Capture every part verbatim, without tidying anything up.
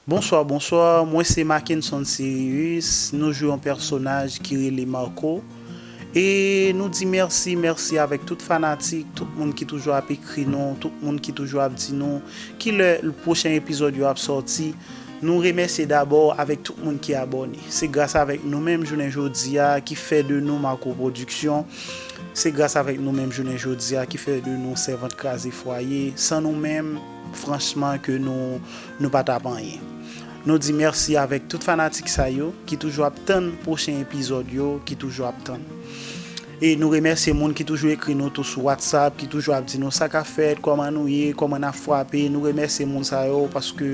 Bonswa, bonswa, mwen se Mackenson Sirius, nou jwe yon pèsonaj ki rele Marco. E nou di mèsi, mèsi avèk tout fanatik, tout moun ki toujou ap ekri nou, tout moun ki toujou ap di nou kilè pwochen epizòd yo ap sòti. Nou remèsye dabò avèk tout moun ki abòne. Se gras avèk nou menm jounen jodi a ki fè de nou Marco Production. Se gras avèk nou menm jounen jodi a ki fè de nou Sèvant Kraze Fwaye. San nou menm, franchman, ke nou, nou pa t ap anyen. Nou di mèsi avèk tout fanatik sa yo ki toujou ap tann pwochen epizòd yo, ki toujou ap tann. E nou remèsye moun ki toujou ekri nou tou sou WhatsApp, ki toujou ap di nou sa k ap fèt, kòman nou ye, kòman n ap frape. Nou remèsye moun sa yo paske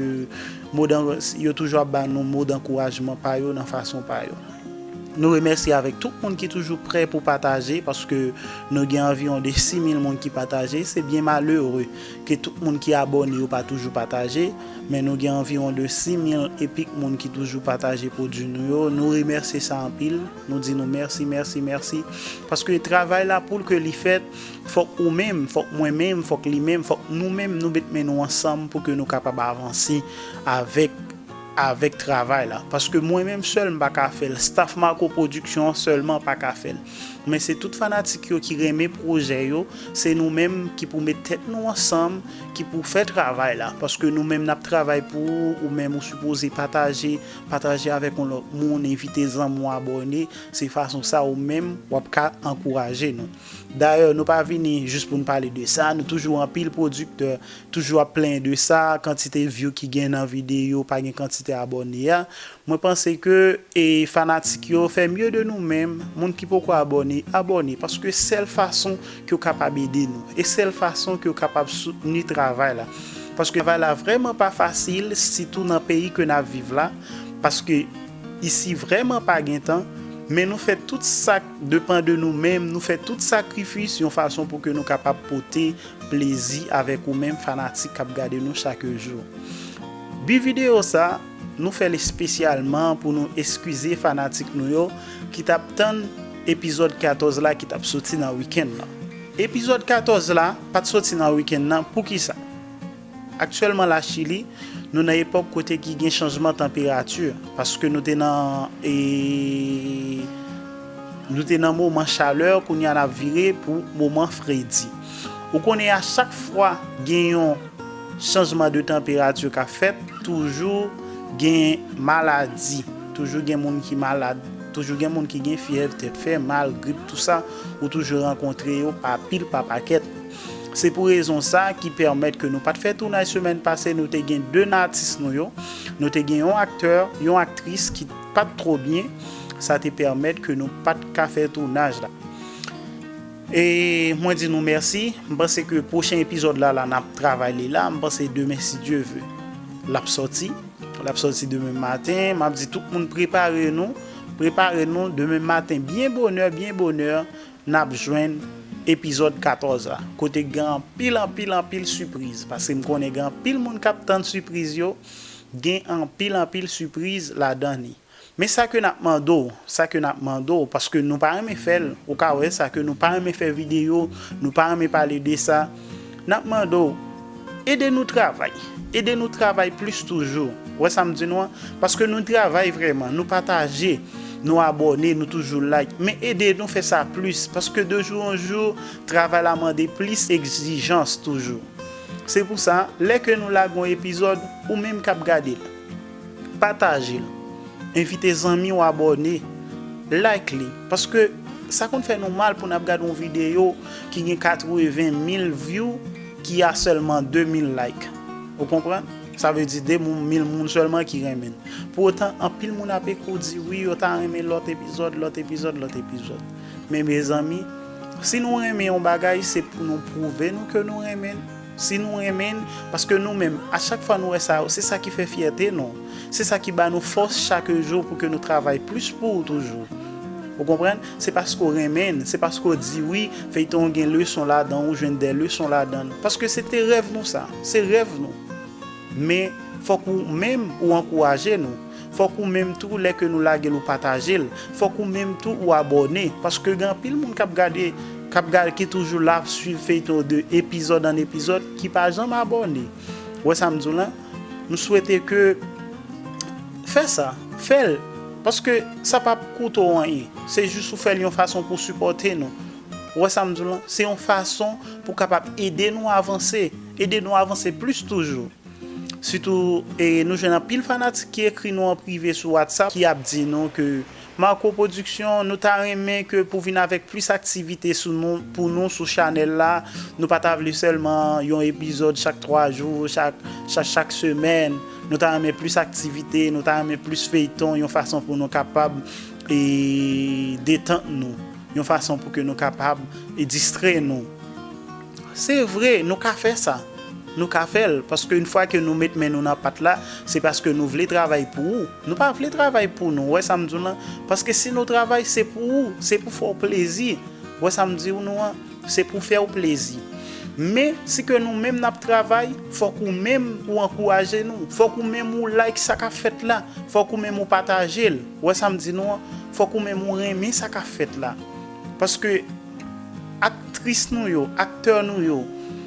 mo dan, yo toujou ap ba nou mo dankourajman pa yo nan fason pa yo. Nou remèsye avèk tout moun ki toujou prè pou pataje, paske nou gen anviwon de sis mil moun ki pataje. Se byen malere ke tout moun ki abòne yo pa toujou pataje, men nou gen anviwon de sis mil epik moun ki toujou pataje pwodui nou yo. Nou remèsye sa anpil. Nou di nou mèsi, mèsi, mèsi. Paske travay la pou l ke li fèt, fòk ou menm, fòk mwen menm, fòk li menm, fòk nou menm, nou met men nou ansanm pou ke nou kapab avanse avèk, avèk travay la. Paske mwen menm sèl, m pa ka fè l. Staff Marco Production an sèlman pa ka fè l. Men se tout fanatik yo ki renmen pwojè yo, se nou menm ki pou met tèt nou ansanm, ki pou fè travay la. Paske nou menm n ap travay pou ou, ou menm ou sipoze pataje, pataje avèk yon lòt moun, envite zanmi w abòne. Se fason sa ou menm w ap ka ankouraje nou. Dayè, nou pa vini jis pou n pale de sa, nou toujou anpil pwodiktè toujou ap plenyen de sa, kantite view ki gen nan videyo, pa gen kantite abòne a. Mwen panse ke, e, fanatik yo fè mye de nou menm, moun ki poko abòne, abòne, paske sèl fason ke w kapab ede nou, e sèl fason ke w kapab soutni travay la. Paske travay la vrèman pa fasil, sitou nan peyi ke n ap viv la, paske isi vrèman pa gen tan, men nou fè tout sa k depann de nou menm, nou fè tout sakrifis yon fason pou ke nou kapab pote plezi avèk ou menm fanatik k ap gade nou chak jou. Bi videyo sa, nou fè l espesyalman pou nou eskize fanatik nou yo ki t ap tann epizòd katòz la ki t ap soti nan wikenn nan. Epizòd katòz la pa t soti nan wikenn nan, poukisa? Aktyèlman la Chili, nou nan epòk kote ki gen chanjman tanperati, paske nou te nan, e, nou te nan moman chalè, kounye a n ap vire pou moman fredi. Ou konnen a chak fwa gen yon chanjman de tanperati k ap fèt, toujou gen maladi, toujou gen moun ki malad, toujou gen moun ki gen fyèv, tèt fè mal, grip, tou sa, ou toujou rankontre yo pa pil, pa pakèt. Se pou rezon sa ki pèmèt ke nou pa t fè tounaj semèn pase, nou te gen de atis nou yo, nou te gen yon aktè, yon aktris ki pa t twò byen, sa te pèmèt ke nou pa t ka fè tounaj la. E mwen di nou mèsi, m panse ke pwochen epizòd la, la n ap travay li la, m panse demen, si Dye ve, l ap sòti, l ap sòti demen maten, m ap di tout moun prepare nou, prepare nou, demen maten, byen bonè, byen bonè, n ap jwenn epizòd katòz la, kote gen anpil, anpil, anpil sipriz, paske m konnen gen anpil moun k ap tann sipriz yo, gen anpil, anpil sipriz ladan li. Men sa ke n ap mande w, sa ke n ap mande w, paske nou pa renmen fè l, ou ka wè sa ke nou pa renmen fè videyo, nou pa renmen pale de sa, n ap mande w, ede nou travay, ede nou travay plis toujou. Ou wè sa m di nou an? Paske nou travay vrèman, nou pataje, nou abòne, nou toujou like. Men ede nou fè sa plis, paske de jou an jou, travay la mande plis egzijans toujou. Se pou sa, lè ke nou lage yon epizòd, ou menm k ap gade l, pataje l. Envite zanmi w abòne, like li. Paske sa konn fè nou mal pou n ap gade yon videyo ki gen katreven mil view, ki a sèlman de mil like. Ou konprann? Sa vle di de moun, mil moun sèlman ki renmen l. Pou otan, anpil moun ap ekri w di wi, yo ta renmen lòt epizòd, lòt epizòd, lòt epizòd. Men mezanmi, si nou renmen yon bagay, se pou nou pwouve nou ke nou renmen l. Si nou renmen l, paske nou menm, a chak fwa nou wè sa, se sa ki fè fyète nou. Se sa ki ba nou fòs chak jou pou ke nou travay plis pou ou toujou. Ou konprann? Se paske w renmen l, se paske w di wi, feyton an gen leson ladan, ou jwenn de leson ladan l. Paske se te rèv nou sa, se rèv nou. Men, fòk ou menm ou ankouraje nou. Fòk ou menm tou, lè ke nou lage l, ou pataje l. Fòk ou menm tou, ou abòne. Paske gen anpil moun k ap gade, k ap gade, ki toujou la ap swiv feyton de epizòd an epizòd, ki pa janm abòne. Ou wè sa m di w lan? Nou swete ke Fè sa, fè l, paske sa p ap koute w anyen. Se jis ou fè l yon fason pou w sipòte nou. Ou wè sa m di w lan? Se yon fason pou w kapab ede nou avanse, ede nou avanse plis toujou. Sitou, e, nou jwenn anpil fanatik ki ekri nou an prive sou WhatsApp, ki ap di nou ke Marco Production, nou ta renmen ke pou vin avèk plis aktivite sou nou, pou nou sou chanèl la. Nou pa ta vle sèlman yon epizòd chak twa jou, chak, chak, chak semèn. Nou ta renmen plis aktivite, nou ta renmen plis feyton, yon fason pou nou kapab, e, detant nou, yon fason pou ke nou kapab, e, distrè nou. Se vre, nou ka fè sa. Nou ka fè l, paske yon fwa ke nou met men nou nan pat la, se paske nou vle travay pou ou. Nou pa vle travay pou nou, ou wè sa m di w lan? Paske si nou travay, se pou ou, se pou fè w plezi. Ou wè sa m di w nou an? Se pou fè w plezi. Men, si ke nou menm n ap travay, fòk ou menm ou ankouraje nou. Fòk ou menm ou like sa k ap fèt la. Fòk ou menm ou pataje l. Ou wè sa m di nou an? Fòk ou menm ou renmen sa k ap fèt la. Paske aktris nou yo, aktè nou yo,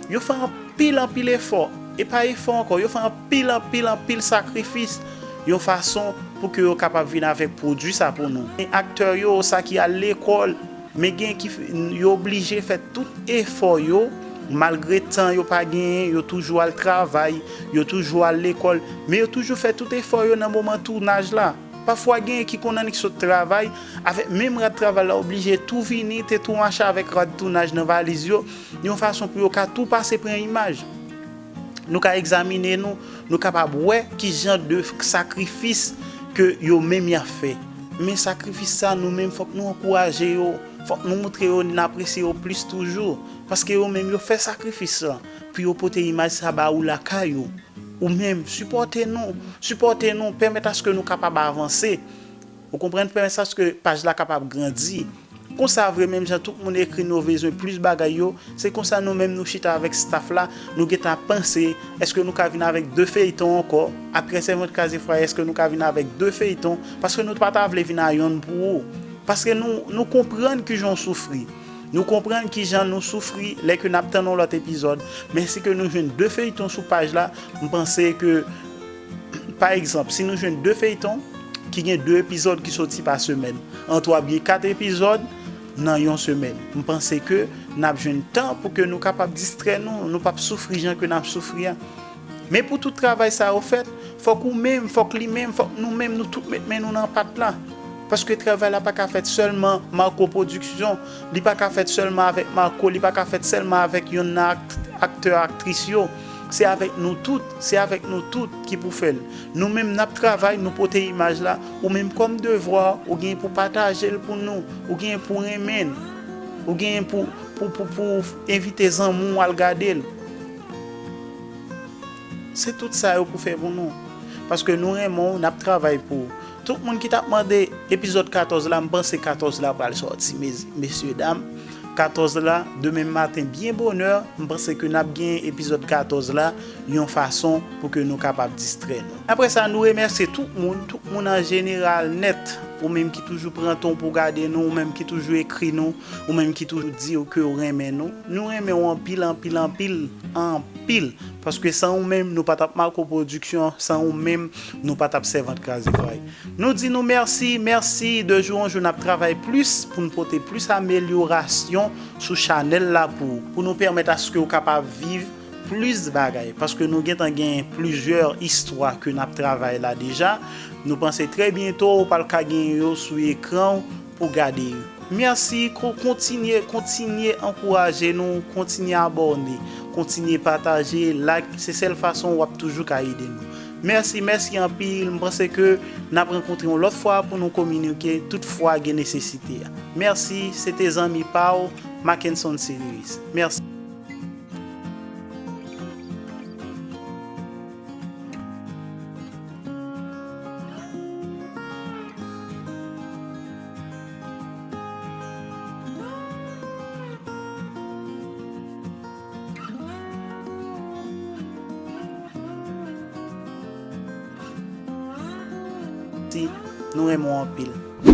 yo fè anpil, anpil efò. E pa efò ankò, yo fè anpil, anpil, anpil sakrifis yon fason pou ke yo kapab vin avèk pwodui sa pou nou. Gen aktè yo, sa ki al lekòl, men gen ki f-, yo oblije fè tout efò yo, malgre tan yo pa genyen, yo toujou al travay, yo toujou al lekòl, men yo toujou fè tout efò yo nan moman tounaj la. Pafwa genyen ki konn annik sot travay, avèk menm rad travay la oblije tou vini, te tou mache avèk rad tounaj nan valiz yo, yon fason pou yo ka tou pase pran imaj. Nou ka egzamine nou, nou kapab wè ki jan de sakrifis ke yo menm y ap fè. Men sakrifis sa, nou menm fòk nou ankouraje yo, fòk nou moutre yo n apresye yo plis toujou, paske yo menm yo fè sakrifis lan pou yo pote imaj sa ba ou lakay ou. Ou menm, sipòte nou, sipòte nou, pèmèt aske nou kapab avanse. Ou konprann? Pèmèt aske paj la kapab grandi. Konsa vre, menm jan tout moun ekri nou yo bezwen plis bagay yo, se konsa nou menm nou chita avèk staff la, nou gentan ap panse, èske nou ka vin avèk de feyton ankò? Aprè Sèvant Kraze Fwaye, èske nou ka vin avèk de feyton? Paske nou pa ta vle vin a yonn pou ou. Paske nou, nou konprann kijan w soufri. Nou konprann kijan nou soufri lè ke n ap tann yon lòt epizòd. Men si ke nou jwenn de feyton sou paj la, m panse ke, pa egzanp, si nou jwenn de feyton ki gen de epizòd ki soti pa semèn, an twa byen kat epizòd nan yon semèn, m panse ke n ap jwenn tan pou ke nou kapab distrè nou, nou p ap soufri jan ke n ap soufri a. Men pou tout travay sa yo fèt, fòk ou menm, fòk li menm, fòk nou menm, nou tout met men nou nan pat la. Paske travay la pa ka fèt sèlman Marco Production, li pa ka fèt sèlman avèk Marco, li pa ka fèt sèlman avèk yonn nan akt-, aktè, aktris yo. Se avèk nou tout, se avèk nou tout ki pou fè l. Nou menm n ap travay, nou pote imaj la, ou menm kòm devwa, ou gen pou pataje l pou nou, ou gen pou renmen l, ou gen pou, pou, pou, pou envite zanmi w al gade l. Se tout sa yo pou fè pou nou. Paske nou renmen w, n ap travay pou ou. Tout moun ki t ap mande epizòd katòz la, m panse katòz la pral sòti, mes-, mesye dam. Katòz la, demen maten, byen bonè, m panse ke n ap gen epizòd katòz la, yon fason pou ke nou kapab distrè nou. Apre sa, nou remèsye tout moun, tout moun an jeneral nèt, ou menm ki toujou pran tan w pou w gade nou, ou menm ki toujou ekri nou, ou menm ki toujou di w ke w renmen nou. Nou renmen w anpil, anpil, anpil, anpil. Paske san ou menm, nou pa t ap Marco Production, san ou menm, nou pa t ap Sèvant Kraze Fwaye. Nou di nou mèsi, mèsi, de jou an jou n ap travay plis pou n pote plis amelyorasyon sou chanèl la pou ou, pou nou pèmèt aske w kapab viv plis bagay, paske nou gentan gen plizyè istwa ke n ap travay la deja. Nou panse trè byento ou pral ka genyen yo sou ekran w pou gade yo. Mèsi, ko-, kontinye, kontinye ankouraje nou, kontinye abòne, kontinye pataje, like, se sèl fason w ap toujou ka ede nou. Mèsi, mèsi anpil, m panse ke n ap rankontre yon lòt fwa pou nou kominike, toutfwa gen nesesite a. Mèsi, se te zanmi pa w, Mackenson Sirius. Mèsi. Si, nou renmen w anpil.